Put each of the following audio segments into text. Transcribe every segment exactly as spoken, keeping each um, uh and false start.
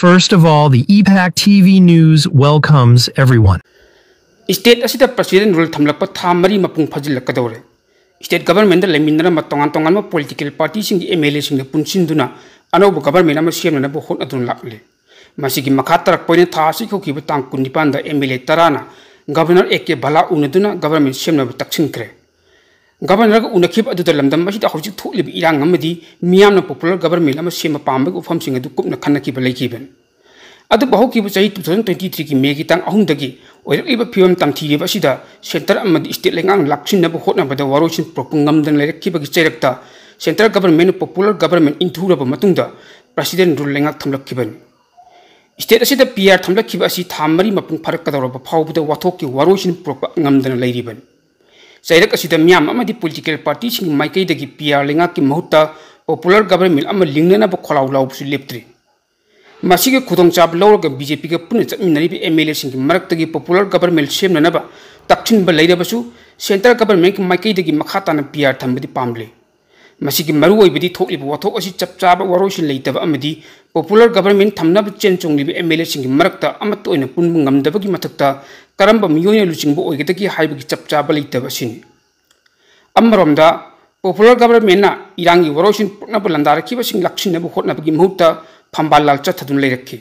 First of all, the E PAC T V News welcomes everyone. State ꯑꯁꯤꯗ President Rule ꯊꯝꯂꯛꯄ ꯊꯥ ꯃꯔꯤ ꯃꯄꯨꯡ ꯐꯥꯖꯤꯜꯂꯛꯀꯗꯧꯔꯦ꯫ State Governmentꯗ ꯂꯩꯃꯤꯟꯅꯔꯝꯕ ꯇꯣꯉꯥꯟ ꯇꯣꯉꯥꯟꯕ political partyꯁꯤꯡꯒꯤ MLAꯁꯤꯡꯅ ꯄꯨꯟꯁꯤꯟꯗꯨꯅ ꯑꯅꯧꯕ government ꯑꯃ ꯁꯦꯝꯅꯅꯕ ꯍꯣꯠꯅꯗꯨꯅ ꯂꯥꯛꯂꯤ꯫ ꯃꯁꯤꯒꯤ ꯃꯈꯥ ꯇꯥꯔꯛꯄ ꯑꯣꯏꯅ ꯊꯥ ꯑꯁꯤꯒꯤ ꯍꯧꯈꯤꯕ ꯇꯥꯡ ꯀꯨꯟꯅꯤꯄꯥꯟꯗ MLA ꯇꯔꯥꯅ Governor A K Bhalla ꯎꯅꯗꯨꯅ government ꯁꯦꯝꯅꯕ ꯇꯛꯁꯤꯟꯈ꯭ꯔꯦ꯫ Governorꯒ ꯎꯅꯈꯤꯕ ꯑꯗꯨꯗ ꯂꯝꯗꯝ ꯑꯁꯤꯗ ꯍꯧꯖꯤꯛ ꯊꯣꯛꯂꯤꯕ ꯏꯔꯥꯡ ꯑꯃꯗꯤ ꯃꯤꯌꯥꯝꯅ popular government ꯑꯃ ꯁꯦꯝꯕ ꯄꯥꯝꯕꯒꯤ ꯋꯥꯐꯝꯁꯤꯡ ꯑꯗꯨ ꯀꯨꯞꯅ ꯈꯟꯅꯈꯤꯕ ꯂꯩꯈꯤꯕꯅꯤ꯫ ꯑꯗꯨꯕꯨ ꯍꯧꯈꯤꯕ ꯆꯍꯤ two thousand twenty threeꯒꯤ Mayꯒꯤ ꯇꯥꯡ ꯑꯍꯨꯝꯗꯒꯤ ꯑꯣꯏꯔꯛꯂꯤꯕ ꯐꯤꯕꯝ ꯇꯝꯊꯤꯔꯤꯕ ꯑꯁꯤꯗ centre ꯑꯃꯗꯤ state ꯂꯩꯉꯥꯛꯅ ꯂꯥꯛꯁꯤꯟꯅꯕ ꯍꯣꯠꯅꯕꯗ ꯋꯥꯔꯣꯏꯁꯤꯟ ꯄꯨꯔꯛꯄ ꯉꯝꯗꯅ ꯂꯩꯔꯛꯈꯤꯕꯒꯤ ꯆꯩꯔꯛꯇ centre governmentꯅ popular government ꯏꯟꯊꯨꯔꯕ ꯃꯇꯨꯡꯗ President Rule ꯂꯩꯉꯥꯛ ꯊꯝꯂꯛꯈꯤꯕꯅꯤ꯫ State ꯑꯁꯤꯗ PR ꯊꯝꯂꯛꯈꯤꯕ ꯑꯁꯤ ꯊꯥ ꯃꯔꯤ ꯃꯄꯨꯡ ꯐꯥꯔꯛꯀꯗꯧꯔꯕ ꯐꯥꯎꯕꯗ ꯋꯥꯊꯣꯛꯀꯤ ꯋꯥꯔꯣꯏꯁꯤꯟ ꯄꯨꯔꯛꯄ ꯉꯝꯗꯅ ꯂꯩꯔꯤꯕꯅꯤ꯫ ꯆꯩꯔꯛ ꯑꯁꯤꯗ ꯃꯤꯌꯥꯝ ꯑꯃꯗꯤ political partyꯁꯤꯡꯒꯤ ꯃꯥꯏꯀꯩꯗꯒꯤ PR ꯂꯩꯉꯥꯛꯀꯤ ꯃꯍꯨꯠꯇ popular government ꯑꯃ ꯂꯤꯡꯅꯅꯕ ꯈꯣꯜꯂꯥꯎ ꯂꯥꯎꯕꯁꯨ ꯂꯦꯞꯇ꯭ꯔꯤ꯫ ꯃꯁꯤꯒꯤ ꯈꯨꯗꯣꯡꯆꯥꯕ ꯂꯧꯔꯒ BJPꯒ ꯄꯨꯟꯅ ꯆꯠꯃꯤꯟꯅꯔꯤꯕ MLAꯁꯤꯡꯒꯤ ꯃꯔꯛꯇꯒꯤ popular government ꯁꯦꯝꯅꯅꯕ ꯇꯛꯁꯤꯟꯕ ꯂꯩꯔꯕꯁꯨ centre governmentꯀꯤ ꯃꯥꯏꯀꯩꯗꯒꯤ ꯃꯈꯥ ꯇꯥꯅ PR ꯊꯝꯕꯗꯤ ꯄꯥꯝꯂꯤ꯫ ꯃꯁꯤꯒꯤ ꯃꯔꯨꯑꯣꯏꯕꯗꯤ ꯊꯣꯛꯂꯤꯕ ꯋꯥꯊꯣꯛ ꯑꯁꯤ ꯆꯞ ꯆꯥꯕ ꯋꯥꯔꯣꯏꯁꯤꯟ ꯂꯩꯇꯕ ꯑꯃꯗꯤ popular government ꯊꯝꯅꯕ ꯆꯦꯟ ꯆꯣꯡꯂꯤꯕ MLAꯁꯤꯡꯒꯤ ꯃꯔꯛꯇ ꯑꯃꯠꯇ ꯑꯣꯏꯅ ꯄꯨꯟꯕ ꯉꯝꯗꯕꯒꯤ ꯃꯊꯛꯇ ꯀꯔꯝꯕ ꯃꯤꯑꯣꯏꯅ ꯂꯨꯆꯤꯡꯕ ꯑꯣꯏꯒꯗꯒꯦ ꯍꯥꯏꯕꯒꯤ ꯆꯞ ꯆꯥꯕ ꯂꯩꯇꯕ ꯑꯁꯤꯅꯤ꯫ ꯑꯃꯔꯣꯝꯗ popular governmentꯅ ꯏꯔꯥꯡꯒꯤ ꯋꯥꯔꯣꯏꯁꯤꯟ ꯄꯨꯔꯛꯅꯕ ꯂꯥꯟꯗꯥꯔꯛꯈꯤꯕꯁꯤꯡ ꯂꯥꯛꯁꯤꯟꯅꯕ ꯍꯣꯠꯅꯕꯒꯤ ꯃꯍꯨꯠꯇ ꯐꯝꯕꯥꯜ ꯂꯥꯜ ꯆꯠꯊꯗꯨꯅ ꯂꯩꯔꯛꯈꯤ꯫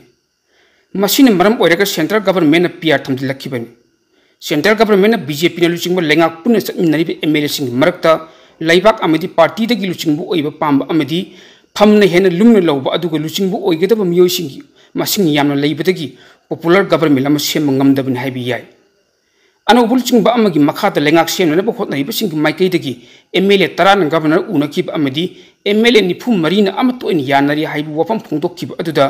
ꯃꯁꯤꯅ ꯃꯔꯝ ꯑꯣꯏꯔꯒ centre governmentꯅ PR ꯊꯝꯖꯤꯜꯂꯛꯈꯤꯕꯅꯤ꯫ Centre governmentꯅ BJPꯅ ꯂꯨꯆꯤꯡꯕ ꯂꯩꯉꯥꯛ ꯄꯨꯟꯅ ꯆꯠꯃꯤꯟꯅꯔꯤꯕ MLAꯁꯤꯡꯒꯤ ꯃꯔꯛꯇ ꯂꯩꯕꯥꯛ ꯑꯃꯗꯤ partyꯗꯒꯤ ꯂꯨꯆꯤꯡꯕ ꯑꯣꯏꯕ ꯄꯥꯝꯕ ꯑꯃꯗꯤ ꯐꯝꯅ ꯍꯦꯟꯅ ꯂꯨꯝꯅ ꯂꯧꯕ ꯑꯗꯨꯒ ꯂꯨꯆꯤꯡꯕ ꯑꯣꯏꯒꯗꯕ ꯃꯤꯑꯣꯏꯁꯤꯡꯒꯤ ꯃꯁꯤꯡ ꯌꯥꯝꯅ ꯂꯩꯕꯗꯒꯤ popular government ꯑꯃ ꯁꯦꯝꯕ ꯉꯝꯗꯕꯅꯤ ꯍꯥꯏꯕ ꯌꯥꯏ꯫ ꯑꯅꯧꯕ ꯂꯨꯆꯤꯡꯕ ꯑꯃꯒꯤ ꯃꯈꯥꯗ ꯂꯩꯉꯥꯛ ꯁꯦꯝꯅꯅꯕ ꯍꯣꯠꯅꯔꯤꯕꯁꯤꯡꯒꯤ ꯃꯥꯏꯀꯩꯗꯒꯤ MLA ꯇꯔꯥꯅ governor ꯎꯅꯈꯤꯕ ꯑꯃꯗꯤ MLA ꯅꯤꯐꯨ ꯃꯔꯤꯅ ꯑꯃꯠꯇ ꯑꯣꯏꯅ ꯌꯥꯅꯔꯤ ꯍꯥꯏꯕ ꯋꯥꯐꯝ ꯐꯣꯡꯗꯣꯛꯈꯤꯕ ꯑꯗꯨꯗ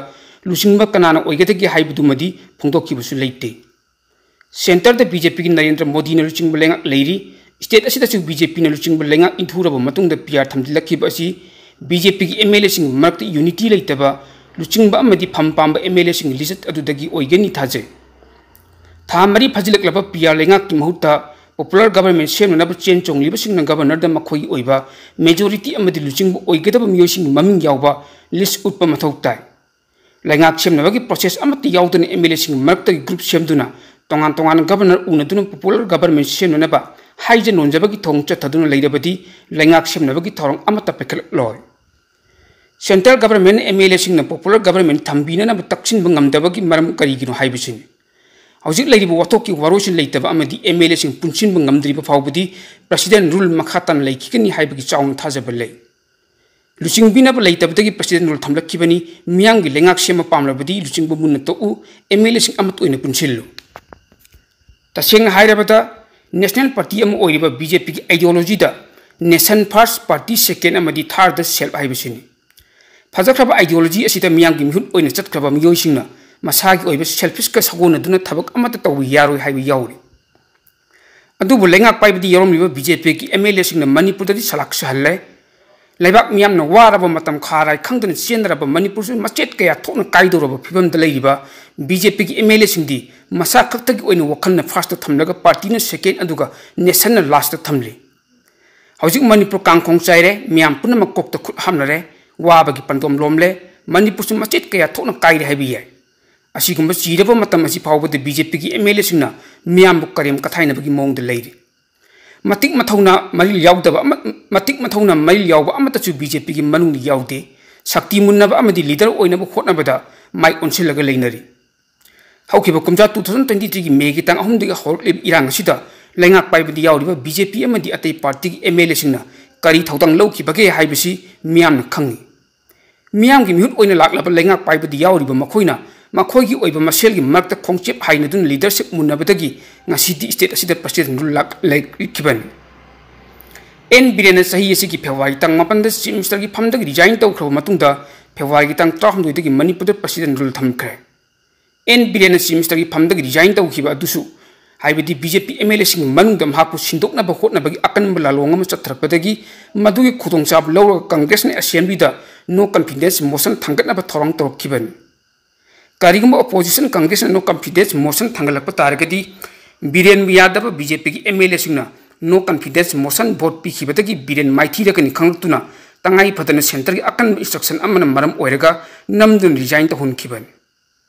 ꯂꯨꯆꯤꯡꯕ ꯀꯅꯥꯅ ꯑꯣꯏꯒꯗꯒꯦ ꯍꯥꯏꯕꯗꯨꯃꯗꯤ ꯐꯣꯡꯗꯣꯛꯈꯤꯕꯁꯨ ꯂꯩꯇꯦ꯫ Centreꯗ BJPꯒꯤ ꯅꯔꯦꯟꯗ꯭ꯔ ꯃꯣꯗꯤꯅ ꯂꯨꯆꯤꯡꯕ ꯂꯩꯉꯥꯛ ꯂꯩꯔꯤ꯫ Stateꯁꯤꯗꯁꯨ BJPꯅ ꯂꯨꯆꯤꯡꯕ ꯂꯩꯉꯥꯛ ꯏꯟꯊꯨꯔꯕ ꯃꯇꯨꯡꯗ PR ꯊꯝꯖꯤꯜꯂꯛꯈꯤꯕ ꯑꯁꯤ BJPꯒꯤ MLAꯁꯤꯡꯒꯤ ꯃꯔꯛꯇ unity ꯂꯩꯇꯕ ꯂꯨꯆꯤꯡꯕ ꯑꯃꯗꯤ ꯐꯝ ꯄꯥꯝꯕ MLAꯁꯤꯡꯒꯤ ꯂꯤꯆꯠ ꯑꯗꯨꯗꯒꯤ ꯑꯣꯏꯒꯅꯤ ꯊꯥꯖꯩ꯫ ꯊꯥ ꯃꯔꯤ ꯐꯥꯖꯤꯜꯂꯛꯂꯕ PR ꯂꯩꯉꯥꯛꯀꯤ ꯃꯍꯨꯠꯇ popular government ꯁꯦꯝꯅꯅꯕ ꯆꯦꯟ ꯆꯣꯡꯂꯤꯕꯁꯤꯡꯅ governorꯗ ꯃꯈꯣꯏꯒꯤ ꯑꯣꯏꯕ majority ꯑꯃꯗꯤ ꯂꯨꯆꯤꯡꯕ ꯑꯣꯏꯒꯗꯕ ꯃꯤꯑꯣꯏꯁꯤꯡꯒꯤ ꯃꯃꯤꯡ ꯌꯥꯎꯕ list ꯎꯠꯄ ꯃꯊꯧ ꯇꯥꯏ꯫ ꯂꯩꯉꯥꯛ ꯁꯦꯝꯅꯕꯒꯤ ꯄ꯭ꯔꯣꯁꯦꯁ ꯑꯃꯠꯇ ꯌꯥꯎꯗꯅ ꯑꯦꯝ ꯑꯦꯜ ꯑꯦꯁꯤꯡ ꯃꯔꯛꯇꯒꯤ ꯒ꯭ꯔꯨꯞ ꯁꯦꯝꯗꯨꯅ ꯇꯣꯉꯥꯟ ꯇꯣꯉꯥꯟꯅ ꯒꯕꯔꯅꯔ ꯎꯅꯗꯨꯅ ꯄꯣꯄꯨꯂꯔ ꯒꯕꯔꯃꯦꯟ ꯁꯦꯝꯅꯅꯕ ꯍꯥꯏꯖ ꯅꯣꯟꯖꯕꯒꯤ ꯊꯧꯑꯣꯡ ꯆꯠꯊꯗꯨꯅ ꯂꯩꯔꯕꯗꯤ ꯂꯩꯉꯥꯛ ꯁꯦꯝꯅꯕꯒꯤ ꯊꯧꯔꯝ ꯑꯃꯠꯇ ꯄꯥꯏꯈꯠꯂꯛꯂꯣꯏ꯫ ꯁꯦꯟꯇ꯭ꯔꯦꯜ ꯒꯕꯔꯃꯦꯟꯅ ꯑꯦꯝ ꯑꯦꯜ ꯑꯦꯁꯤꯡꯅ ꯄꯣꯄꯨꯂꯔ ꯒꯕꯔꯃꯦꯟ ꯊꯝꯕꯤꯅꯅꯕ ꯇꯛꯁꯤꯟꯕ ꯉꯝꯗꯕꯒꯤ ꯃꯔꯝ ꯀꯔꯤꯒꯤꯅꯣ ꯍꯥꯏꯕꯁꯤꯅꯤ꯫ ꯍꯧꯖꯤꯛ ꯂꯩꯔꯤꯕ ꯋꯥꯊꯣꯛꯀꯤ ꯋꯥꯔꯣꯏꯁꯤꯟ ꯂꯩꯇꯕ ꯑꯃꯗꯤ ꯑꯦꯝ ꯑꯦꯜ ꯑꯦꯁꯤꯡ ꯄꯨꯟꯁꯤꯟꯕ ꯉꯝꯗ꯭ꯔꯤꯕ ꯐꯥꯎꯕꯗꯤ ꯄ꯭ꯔꯁꯤꯗꯦꯟ ꯔꯨꯜ ꯃꯈꯥ ꯇꯥꯅ ꯂꯩꯈꯤꯒꯅꯤ ꯍꯥꯏꯕꯒꯤ ꯆꯥꯎꯅ ꯊꯥꯖꯕ ꯂꯩ꯫ ꯂꯨꯆꯤꯡꯕꯤꯅꯕ ꯂꯩꯇꯕꯗꯒꯤ ꯄ꯭ꯔꯁꯤꯗꯦꯟ ꯔꯨꯜ ꯊꯝꯂꯛꯈꯤꯕꯅꯤ꯫ ꯃꯤꯌꯥꯝꯒꯤ ꯂꯩꯉꯥꯛ ꯁꯦꯝꯕ ꯄꯥꯝꯂꯕꯗꯤ ꯂꯨꯆꯤꯡꯕ ꯃꯨꯟꯅ ꯇꯣꯛꯎ, ꯑꯦꯝ ꯑꯦꯜ ꯑꯦꯁꯤꯡ ꯑꯃꯠꯇ ꯑꯣꯏꯅ ꯄꯨꯟꯁꯤꯜꯂꯨ꯫ ꯇꯁꯦꯡꯅ ꯍꯥꯏꯔꯕꯗ, ꯅꯦꯁꯅꯦꯜ ꯄꯥꯔꯇꯤ ꯑꯃ ꯑꯣꯏꯔꯤꯕ ꯕꯤ ꯖꯦ ꯄꯤꯒꯤ ꯑꯥꯏꯗꯤꯌꯣꯂꯣꯖꯤꯗ ꯅꯦꯁꯟ ꯐꯥꯔꯁ, ꯄꯥꯔꯇꯤ ꯁꯦꯀꯦꯟ ꯑꯃꯗꯤ ꯊꯥꯔꯗ ꯁꯦꯜꯐ ꯍꯥꯏꯕꯁꯤꯅꯤ꯫ ꯐꯖꯈ꯭ꯔꯕ ꯑꯥꯏꯗꯤꯌꯣꯂꯣꯖꯤ ꯑꯁꯤꯗ ꯃꯤꯌꯥꯝꯒꯤ ꯃꯤꯍꯨꯠ ꯑꯣꯏꯅ ꯆꯠꯈ꯭ꯔꯕ ꯃꯤꯑꯣꯏꯁꯤꯡꯅ ꯃꯁꯥꯒꯤ ꯑꯣꯏꯕ ꯁꯦꯜꯐꯤꯁꯀ ꯁꯥꯒꯣꯟꯅꯗꯨꯅ ꯊꯕꯛ ꯑꯃꯠꯇ ꯇꯧꯕ ꯌꯥꯔꯣꯏ ꯍꯥꯏꯕ ꯌꯥꯎꯔꯤ꯫ ꯑꯗꯨꯕꯨ ꯂꯩꯉꯥꯛ ꯄꯥꯏꯕꯗ ꯌꯥꯎꯔꯝꯂꯤꯕ ꯕꯤ ꯖꯦ ꯄꯤꯒꯤ ꯑꯦꯝ ꯑꯦꯜ ꯑꯦꯁꯤꯡꯅ ꯃꯅꯤꯄꯨꯔꯗꯗꯤ ꯁꯂꯥꯛ ꯁꯍꯜꯂꯦ꯫ ꯂꯩꯕꯥꯛ ꯃꯤꯌꯥꯝꯅ ꯋꯥꯔꯕ ꯃꯇꯝ ꯈꯥꯔꯥꯏ ꯈꯪꯗꯅ ꯆꯦꯟꯅꯔꯕ ꯃꯅꯤꯄꯨꯔꯁꯨ ꯃꯆꯦꯠ ꯀꯌꯥ ꯊꯣꯛꯅ ꯀꯥꯏꯗꯧꯔꯕ ꯐꯤꯕꯝꯗ ꯂꯩꯔꯤꯕ ꯕꯤ ꯖꯦ ꯄꯤꯒꯤ ꯑꯦꯝ ꯑꯦꯜ ꯑꯦꯁꯤꯡꯗꯤ ꯃꯁꯥ ꯈꯛꯇꯒꯤ ꯑꯣꯏꯅ ꯋꯥꯈꯜꯅ ꯐꯥꯔꯁꯇ ꯊꯝꯂꯒ ꯄꯥꯔꯇꯤꯅ ꯁꯦꯀꯦꯟ ꯑꯗꯨꯒ ꯅꯦꯁꯟꯅ ꯂꯥꯁꯇ ꯊꯝꯂꯤ꯫ ꯍꯧꯖꯤꯛ ꯃꯅꯤꯄꯨꯔ ꯀꯥꯡꯈꯣꯡ ꯆꯥꯏꯔꯦ, ꯃꯤꯌꯥꯝ ꯄꯨꯝꯅꯃꯛ ꯀꯣꯛꯇ ꯈꯨꯠ ꯍꯥꯞꯅꯔꯦ, ꯋꯥꯕꯒꯤ ꯄꯟꯗꯣꯝ ꯂꯣꯝꯂꯦ, ꯃꯅꯤꯄꯨꯔꯁꯨ ꯃꯆꯦꯠ ꯀꯌꯥ ꯊꯣꯛꯅ ꯀꯥꯏꯔꯦ ꯍꯥꯏꯕ ꯌꯥꯏ꯫ ꯑꯁꯤꯒꯨꯝꯕ ꯆꯤꯔꯕ ꯃꯇꯝ ꯑꯁꯤ ꯐꯥꯎꯕꯗ ꯕꯤ ꯖꯦ ꯄꯤꯒꯤ ꯑꯦꯝ ꯑꯦꯜ ꯑꯦꯁꯤꯡꯅ ꯃꯤꯌꯥꯝꯕꯨ ꯀꯔꯦꯝ ꯀꯊꯥꯏꯅꯕꯒꯤ ꯃꯑꯣꯡꯗ ꯂꯩꯔꯤ꯫ ꯃꯇꯤꯛ ꯃꯊꯧꯅ ꯃꯔꯤꯜ ꯌꯥꯎꯗꯕ ꯑꯃ-, ꯃꯇꯤꯛ ꯃꯊꯧꯅ ꯃꯔꯤꯜ ꯌꯥꯎꯕ ꯑꯃꯠꯇꯁꯨ ꯕꯤ ꯖꯦ ꯄꯤꯒꯤ ꯃꯅꯨꯡꯗ ꯌꯥꯎꯗꯦ꯫ ꯁꯛꯇꯤ ꯃꯨꯟꯅꯕ ꯑꯃꯗꯤ ꯂꯤꯗꯔ ꯑꯣꯏꯅꯕ ꯍꯣꯠꯅꯕꯗ ꯃꯥꯏ ꯑꯣꯟꯁꯤꯜꯂꯒ ꯂꯩꯅꯔꯤ꯫ ꯍꯧꯈꯤꯕ ꯀꯨꯝꯖꯥ two thousand twenty threeꯒꯤ ꯃꯦꯒꯤ ꯇꯥꯡ ꯑꯍꯨꯝꯗꯒꯤ ꯍꯧꯔꯛꯂꯤꯕ ꯏꯔꯥꯡ ꯑꯁꯤꯗ ꯂꯩꯉꯥꯛ ꯄꯥꯏꯕꯗ ꯌꯥꯎꯔꯤꯕ ꯕꯤ ꯖꯦ ꯄꯤ ꯑꯃꯗꯤ ꯑꯇꯩ ꯄꯥꯔꯇꯤꯒꯤ ꯑꯦꯝ ꯑꯦꯜ ꯑꯦꯁꯤꯡꯅ ꯀꯔꯤ ꯊꯧꯗꯥꯡ ꯂꯧꯈꯤꯕꯒꯦ ꯍꯥꯏꯕꯁꯤ ꯃꯤꯌꯥꯝꯅ ꯈꯪꯏ꯫ ꯃꯤꯌꯥꯝꯒꯤ ꯃꯤꯍꯨꯠ ꯑꯣꯏꯅ ꯂꯥꯛꯂꯕ ꯂꯩꯉꯥꯛ ꯄꯥꯏꯕꯗ ꯌꯥꯎꯔꯤꯕ ꯃꯈꯣꯏꯅ ꯃꯈꯣꯏꯒꯤ ꯑꯣꯏꯕ ꯃꯁꯦꯜꯒꯤ ꯃꯔꯛꯇ ꯈꯣꯡꯆꯦꯞ ꯍꯥꯏꯅꯗꯨꯅ ꯂꯤꯗꯔꯁꯤꯞ ꯃꯨꯟꯅꯕꯗꯒꯤ ꯉꯁꯤꯗꯤ ꯁ꯭ꯇꯦꯠ ꯑꯁꯤꯗ ꯄ꯭ꯔꯁꯤꯗꯦꯟ ꯔꯨꯜ ꯂꯥꯛ-, ꯂꯩꯈꯤꯕꯅꯤ꯫ ꯑꯦꯟ ꯕꯤꯔꯦꯟꯅ ꯆꯍꯤ ꯑꯁꯤꯒꯤ ꯐꯦꯕ꯭ꯔꯨꯋꯥꯔꯤ ꯇꯥꯡ ꯃꯥꯄꯟꯗ ꯆꯤꯐ ꯃꯤꯅꯤꯁꯇꯔꯒꯤ ꯐꯝꯗꯒꯤ ꯔꯤꯖꯥꯏꯟ ꯇꯧꯈ꯭ꯔꯕ ꯃꯇꯨꯡꯗ ꯐꯦꯕ꯭ꯔꯨꯋꯥꯔꯤꯒꯤ ꯇꯥꯡ ꯇꯔꯥꯍꯨꯝꯗꯣꯏꯗꯒꯤ ꯃꯅꯤꯄꯨꯔꯗ ꯄ꯭ꯔꯁꯤꯗꯦꯟ ꯔꯨꯜ ꯊꯝꯈ꯭ꯔꯦ꯫ ꯑꯦꯟ ꯕꯤꯔꯦꯟꯅ ꯆꯤꯐ ꯃꯤꯅꯤꯁꯇꯔꯒꯤ ꯐꯝꯗꯒꯤ ꯔꯤꯖꯥꯏꯟ ꯇꯧꯈꯤꯕ ꯑꯗꯨꯁꯨ, ꯍꯥꯏꯕꯗꯤ B J P M L ꯑꯦꯁꯤꯡꯒꯤ ꯃꯅꯨꯡꯗ ꯃꯍꯥꯛꯄꯨ ꯁꯤꯟꯗꯣꯛꯅꯕ ꯍꯣꯠꯅꯕꯒꯤ ꯑꯀꯟꯕ ꯂꯥꯂꯣꯡ ꯑꯃ ꯆꯠꯊꯔꯛꯄꯗꯒꯤ ꯃꯗꯨꯒꯤ ꯈꯨꯗꯣꯡꯆꯥꯕ ꯂꯧꯔꯒ ꯀꯪꯒ꯭ꯔꯦꯁꯅ ꯑꯦꯁꯦꯝꯕ꯭ꯂꯤꯗ ꯅꯣ ꯀꯟꯐꯤꯗꯦꯟꯁ ꯃꯣꯁꯟ ꯊꯥꯡꯒꯠꯅꯕ ꯊꯧꯔꯥꯡ ꯇꯧꯔꯛꯈꯤꯕꯅꯤ꯫ ꯀꯔꯤꯒꯨꯝꯕ ꯑꯣꯄꯣꯖꯤꯁꯟ ꯀꯪꯒ꯭ꯔꯦꯁꯅ ꯅꯣ ꯀꯟꯐꯤꯗꯦꯟꯁ ꯃꯣꯁꯟ ꯊꯥꯡꯒꯠꯂꯛꯄ ꯇꯥꯔꯒꯗꯤ ꯕꯤꯔꯦꯟꯕꯨ ꯌꯥꯗꯕ ꯕꯤ ꯖꯦ ꯄꯤꯒꯤ ꯑꯦꯝ ꯑꯦꯜ ꯑꯦꯁꯤꯡꯅ ꯅꯣ ꯀꯟꯐꯤꯗꯦꯟꯁ ꯃꯣꯁꯟ ꯚꯣꯠ ꯄꯤꯈꯤꯕꯗꯒꯤ ꯕꯤꯔꯦꯟ ꯃꯥꯏꯊꯤꯔꯒꯅꯤ ꯈꯪꯂꯛꯇꯨꯅ ꯇꯉꯥꯏ ꯐꯗꯅ centreꯒꯤ ꯑꯀꯟꯕ instruction ꯑꯃꯅ ꯃꯔꯝ ꯑꯣꯏꯔꯒ ꯅꯝꯗꯨꯅ resign ꯇꯧꯍꯟꯈꯤꯕꯅꯤ꯫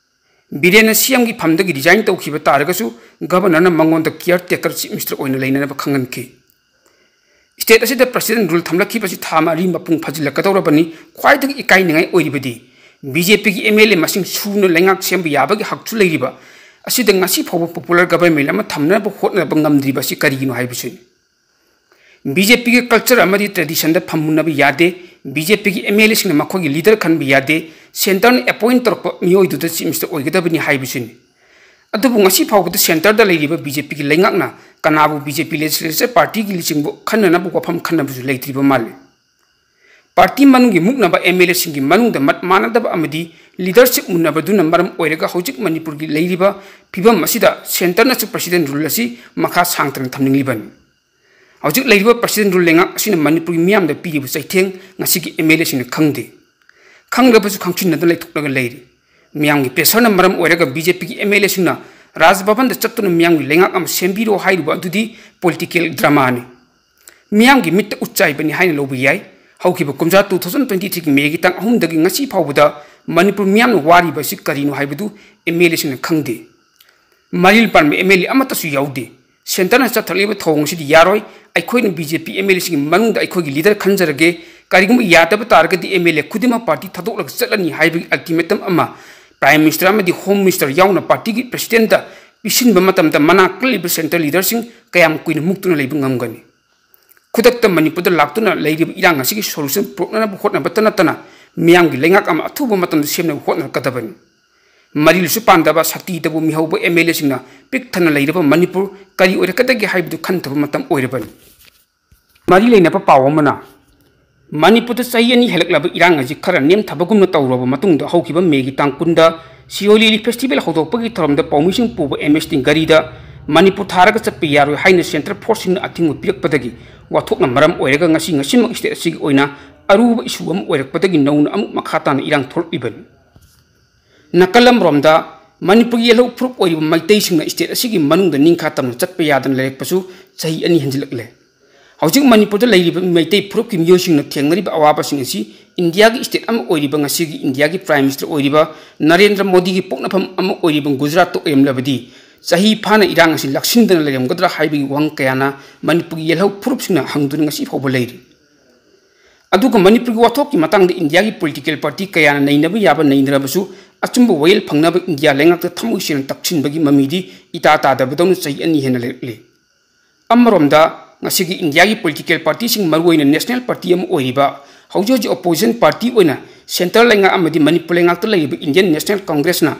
ꯕꯤꯔꯦꯟꯅ CMꯒꯤ ꯐꯝꯗꯒꯤ resign ꯇꯧꯈꯤꯕ ꯇꯥꯔꯒꯁꯨ governorꯅ ꯃꯉꯣꯟꯗ caretaker chief minister ꯑꯣꯏꯅ ꯂꯩꯅꯅꯕ ꯈꯪꯍꯟꯈꯤ꯫ State ꯑꯁꯤꯗ president rule ꯊꯝꯂꯛꯈꯤꯕꯁꯤ ꯊꯥ ꯃꯔꯤ ꯃꯄꯨꯡ ꯐꯥꯖꯤꯜꯂꯛꯀꯗꯧꯔꯕꯅꯤ꯫ ꯈ꯭ꯋꯥꯏꯗꯒꯤ ꯏꯀꯥꯏꯅꯤꯡꯉꯥꯏ ꯑꯣꯏꯔꯤꯕꯗꯤ BJPꯒꯤ MLA ꯃꯁꯤꯡ ꯁꯨꯅ ꯂꯩꯉꯥꯛ ꯁꯦꯝꯕ ꯌꯥꯕꯒꯤ ꯍꯛꯁꯨ ꯂꯩꯔꯤꯕ ꯑꯁꯤꯗ ꯉꯁꯤ ꯐꯥꯎꯕ popular government ꯑꯃ ꯊꯝꯅꯕ ꯍꯣꯠꯅꯕ ꯉꯝꯗ꯭ꯔꯤꯕ ꯑꯁꯤ ꯀꯔꯤꯒꯤꯅꯣ ꯍꯥꯏꯕꯁꯤꯅꯤ꯫ BJPꯒꯤ culture ꯑꯃꯗꯤ traditionꯗ ꯐꯝꯃꯨꯟꯅꯕ ꯌꯥꯗꯦ꯫ BJPꯒꯤ MLAꯁꯤꯡꯅ ꯃꯈꯣꯏꯒꯤ leader ꯈꯟꯕ ꯌꯥꯗꯦ꯫ Centreꯅ appoint ꯇꯧꯔꯛꯄ ꯃꯤꯑꯣꯏꯗꯨꯗ chief minister ꯑꯣꯏꯒꯗꯕꯅꯤ ꯍꯥꯏꯕꯁꯤꯅꯤ꯫ ꯑꯗꯨꯕꯨ ꯉꯁꯤ ꯐꯥꯎꯕꯗ centreꯗ ꯂꯩꯔꯤꯕ BJPꯒꯤ ꯂꯩꯉꯥꯛꯅ ꯀꯅꯥꯕꯨ BJP legislature partyꯒꯤ ꯂꯨꯆꯤꯡꯕ ꯈꯟꯅꯅꯕ ꯋꯥꯐꯝ ꯈꯟꯅꯕꯁꯨ ꯂꯩꯇ꯭ꯔꯤꯕ ꯃꯥꯜꯂꯤ꯫ Party ꯃꯅꯨꯡꯒꯤ ꯃꯨꯛꯅꯕ MLAꯁꯤꯡꯒꯤ ꯃꯅꯨꯡꯗ ꯃꯠ ꯃꯥꯟꯅꯗꯕ ꯑꯃꯗꯤ leadership ꯃꯨꯟꯅꯕꯗꯨꯅ ꯃꯔꯝ ꯑꯣꯏꯔꯒ ꯍꯧꯖꯤꯛ ꯃꯅꯤꯄꯨꯔꯒꯤ ꯂꯩꯔꯤꯕ ꯐꯤꯕꯝ ꯑꯁꯤꯗ centreꯅꯁꯨ president rule ꯑꯁꯤ ꯃꯈꯥ ꯁꯥꯡꯊꯅ ꯊꯝꯅꯤꯡꯂꯤꯕꯅꯤ꯫ ꯍꯧꯖꯤꯛ ꯂꯩꯔꯤꯕ president rule ꯂꯩꯉꯥꯛ ꯑꯁꯤꯅ ꯃꯅꯤꯄꯨꯔꯒꯤ ꯃꯤꯌꯥꯝꯗ ꯄꯤꯔꯤꯕ ꯆꯩꯊꯦꯡ ꯉꯁꯤꯒꯤ MLAꯁꯤꯡꯅ ꯈꯪꯗꯦ꯫ ꯈꯪꯗꯕꯁꯨ ꯈꯪꯁꯤꯟꯅꯗꯨꯅ ꯂꯩꯊꯣꯛꯂꯒ ꯂꯩꯔꯤ꯫ ꯃꯤꯌꯥꯝꯒꯤ pressureꯅ ꯃꯔꯝ ꯑꯣꯏꯔꯒ BJPꯒꯤ MLAꯁꯤꯡꯅ ꯔꯥꯖ ꯚꯕꯟꯗ ꯆꯠꯇꯨꯅ ꯃꯤꯌꯥꯝꯒꯤ ꯂꯩꯉꯥꯛ ꯑꯃ ꯁꯦꯝꯕꯤꯔꯣ ꯍꯥꯏꯔꯤꯕ ꯑꯗꯨꯗꯤ political dramaꯅꯤ꯫ ꯃꯤꯌꯥꯝꯒꯤ ꯃꯤꯠꯇ ꯎꯠꯆꯥꯏꯕꯅꯤ ꯍꯥꯏꯅ ꯂꯧꯕ ꯌꯥꯏ꯫ ꯍꯧꯈꯤꯕ ꯀꯨꯝꯖꯥ two thousand twenty threeꯒꯤ Mayꯒꯤ ꯇꯥꯡ ꯑꯍꯨꯝꯗꯒꯤ ꯉꯁꯤ ꯐꯥꯎꯕꯗ ꯃꯅꯤꯄꯨꯔ ꯃꯤꯌꯥꯝꯅ ꯋꯥꯔꯤꯕ ꯑꯁꯤ ꯀꯔꯤꯅꯣ ꯍꯥꯏꯕꯗꯨ MLAꯁꯤꯡꯅ ꯈꯪꯗꯦ꯫ ꯃꯔꯤꯜ ꯄꯥꯟꯕ MLA ꯑꯃꯠꯇꯁꯨ ꯌꯥꯎꯗꯦ꯫ Centreꯅ ꯆꯠꯊꯔꯛꯂꯤꯕ ꯊꯧꯑꯣꯡ ꯑꯁꯤꯗꯤ ꯌꯥꯔꯣꯏ꯫ ꯑꯩꯈꯣꯏꯅ BJP MLAꯁꯤꯡꯒꯤ ꯃꯅꯨꯡꯗ ꯑꯩꯈꯣꯏꯒꯤ leader ꯈꯟꯖꯔꯒꯦ꯫ ꯀꯔꯤꯒꯨꯝꯕ ꯌꯥꯗꯕ ꯇꯥꯔꯒꯗꯤ MLA ꯈꯨꯗꯤꯡꯃꯛ party ꯊꯥꯗꯣꯛꯂꯒ ꯆꯠꯂꯅꯤ ꯍꯥꯏꯕꯒꯤ ultimatum ꯑꯃ Prime Minister ꯑꯃꯗꯤ Home Minister ꯌꯥꯎꯅ partyꯒꯤ presidentꯗ ꯄꯤꯁꯤꯟꯕ ꯃꯇꯝꯗ ꯃꯅꯥ ꯀꯜꯂꯤꯕ centre leaderꯁꯤꯡ ꯀꯌꯥꯝ ꯀꯨꯏꯅ ꯃꯨꯛꯇꯨꯅ ꯂꯩꯕ ꯉꯝꯒꯅꯤ? ꯈꯨꯗꯛꯇ ꯃꯅꯤꯄꯨꯔꯗ ꯂꯥꯛꯇꯨꯅ ꯂꯩꯔꯤꯕ ꯏꯔꯥꯡ ꯑꯁꯤꯒꯤ solution ꯄꯨꯔꯛꯅꯅꯕ ꯍꯣꯠꯅꯕꯇ ꯅꯠꯇꯅ ꯃꯤꯌꯥꯝꯒꯤ ꯂꯩꯉꯥꯛ ꯑꯃ ꯑꯊꯨꯕ ꯃꯇꯝꯗ ꯁꯦꯝꯅꯕ ꯍꯣꯠꯅꯔꯛꯀꯗꯕꯅꯤ꯫ ꯃꯔꯤꯜꯁꯨ ꯄꯥꯟꯗꯕ, ꯁꯛꯇꯤꯗꯕꯨ ꯃꯤꯍꯧꯕ MLAꯁꯤꯡꯅ ꯄꯤꯛ ꯊꯟꯅ ꯂꯩꯔꯕ ꯃꯅꯤꯄꯨꯔ ꯀꯔꯤ ꯑꯣꯏꯔꯛꯀꯗꯒꯦ ꯍꯥꯏꯕꯗꯨ ꯈꯟꯊꯕ ꯃꯇꯝ ꯑꯣꯏꯔꯕꯅꯤ꯫ ꯃꯔꯤ ꯂꯩꯅꯕ ꯄꯥꯎ ꯑꯃꯅ, ꯃꯅꯤꯄꯨꯔꯗ ꯆꯍꯤ ꯑꯅꯤ ꯍꯦꯜꯂꯛꯂꯕ ꯏꯔꯥꯡ ꯑꯁꯤ ꯈꯔ ꯅꯦꯝꯊꯕꯒꯨꯝꯅ ꯇꯧꯔꯕ ꯃꯇꯨꯡꯗ ꯍꯧꯈꯤꯕ Mayꯒꯤ ꯇꯥꯡ ꯀꯨꯟꯗ ꯁꯤꯑꯣꯂꯤ ꯂꯤꯂꯤ festival ꯍꯧꯗꯣꯛꯄꯒꯤ ꯊꯧꯔꯝꯗ ꯄꯥꯎꯃꯤꯁꯤꯡ ꯄꯨꯕ MHT ꯒꯥꯔꯤꯗ ꯃꯅꯤꯄꯨꯔ ꯊꯥꯔꯒ ꯆꯠꯄ ꯌꯥꯔꯣꯏ ꯍꯥꯏꯅ centre forceꯁꯤꯡꯅ ꯑꯊꯤꯡꯕ ꯄꯤꯔꯛꯄꯗꯒꯤ ꯋꯥꯊꯣꯛꯅ ꯃꯔꯝ ꯑꯣꯏꯔꯒ ꯉꯁꯤ ꯉꯁꯤꯃꯛ state ꯑꯁꯤꯒꯤ ꯑꯣꯏꯅ ꯑꯔꯨꯕ issue ꯑꯃ ꯑꯣꯏꯔꯛꯄꯗꯒꯤ ꯅꯧꯅ ꯑꯃꯨꯛ ꯃꯈꯥ ꯇꯥꯅ ꯏꯔꯥꯡ ꯊꯣꯛꯂꯛꯂꯤꯕꯅꯤ꯫ ꯅꯥꯀꯜ ꯑꯃꯔꯣꯝꯗ ꯃꯅꯤꯄꯨꯔꯒꯤ ꯌꯦꯜꯍꯧ ꯐꯨꯔꯨꯞ ꯑꯣꯏꯔꯤꯕ ꯃꯩꯇꯩꯁꯤꯡꯅ state ꯑꯁꯤꯒꯤ ꯃꯅꯨꯡꯗ ꯅꯤꯡꯈꯥ ꯇꯝꯅ ꯆꯠꯄ ꯌꯥꯗꯅ ꯂꯩꯔꯛꯄꯁꯨ ꯆꯍꯤ ꯑꯅꯤ ꯍꯦꯟꯖꯤꯜꯂꯛꯂꯦ꯫ ꯍꯧꯖꯤꯛ ꯃꯅꯤꯄꯨꯔꯗ ꯂꯩꯔꯤꯕ ꯃꯩꯇꯩ ꯐꯨꯔꯨꯞꯀꯤ ꯃꯤꯑꯣꯏꯁꯤꯡꯅ ꯊꯦꯡꯅꯔꯤꯕ ꯑꯋꯥꯕꯁꯤꯡ ꯑꯁꯤ ꯏꯟꯗꯤꯌꯥꯒꯤ state ꯑꯃ ꯑꯣꯏꯔꯤꯕ, ꯉꯁꯤꯒꯤ ꯏꯟꯗꯤꯌꯥꯒꯤ Prime Minister ꯑꯣꯏꯔꯤꯕ ꯅꯔꯦꯟꯗ꯭ꯔ ꯃꯣꯗꯤꯒꯤ ꯄꯣꯛꯅꯐꯝ ꯑꯃ ꯑꯣꯏꯔꯤꯕ ꯒꯨꯖꯔꯥꯠꯇ ꯑꯣꯏꯔꯝꯂꯕꯗꯤ ꯆꯍꯤ ꯐꯥꯅ ꯏꯔꯥꯡ ꯑꯁꯤ ꯂꯥꯛꯁꯤꯟꯗꯅ ꯂꯩꯔꯝꯒꯗ꯭ꯔꯥ ꯍꯥꯏꯕꯒꯤ ꯋꯥꯍꯪ ꯀꯌꯥꯅ ꯃꯅꯤꯄꯨꯔꯒꯤ ꯌꯦꯜꯍꯧ ꯐꯨꯔꯨꯞꯁꯤꯡꯅ ꯍꯪꯗꯨꯅ ꯉꯁꯤ ꯐꯥꯎꯕ ꯂꯩꯔꯤ꯫ ꯑꯗꯨꯒ ꯃꯅꯤꯄꯨꯔꯒꯤ ꯋꯥꯊꯣꯛꯀꯤ ꯃꯇꯥꯡꯗ ꯏꯟꯗꯤꯌꯥꯒꯤ political party ꯀꯌꯥꯅ ꯅꯩꯅꯕ ꯌꯥꯕ ꯅꯩꯅꯔꯕꯁꯨ, ꯑꯆꯨꯝꯕ ꯋꯥꯌꯦꯜ ꯐꯪꯅꯕ ꯏꯟꯗꯤꯌꯥ ꯂꯩꯉꯥꯛꯇ ꯊꯃꯣꯏ ꯁꯦꯡꯅ ꯇꯛꯁꯤꯟꯕꯒꯤ ꯃꯃꯤꯗꯤ ꯏꯇꯥ ꯇꯥꯗꯕꯗꯧꯅ ꯆꯍꯤ ꯑꯅꯤ ꯍꯦꯟꯅ ꯂꯩꯔꯛꯂꯤ꯫ ꯑꯃꯔꯣꯝꯗ, ꯉꯁꯤꯒꯤ ꯏꯟꯗꯤꯌꯥꯒꯤ political partyꯁꯤꯡ, ꯃꯔꯨꯑꯣꯏꯅ national party ꯑꯃ ꯑꯣꯏꯔꯤꯕ, ꯍꯧꯖꯤꯛ ꯍꯧꯖꯤꯛ opposition party ꯑꯣꯏꯅ centre ꯂꯩꯉꯥꯛ ꯑꯃꯗꯤ ꯃꯅꯤꯄꯨꯔ ꯂꯩꯉꯥꯛꯇ ꯂꯩꯔꯤꯕ Indian National Congressꯅ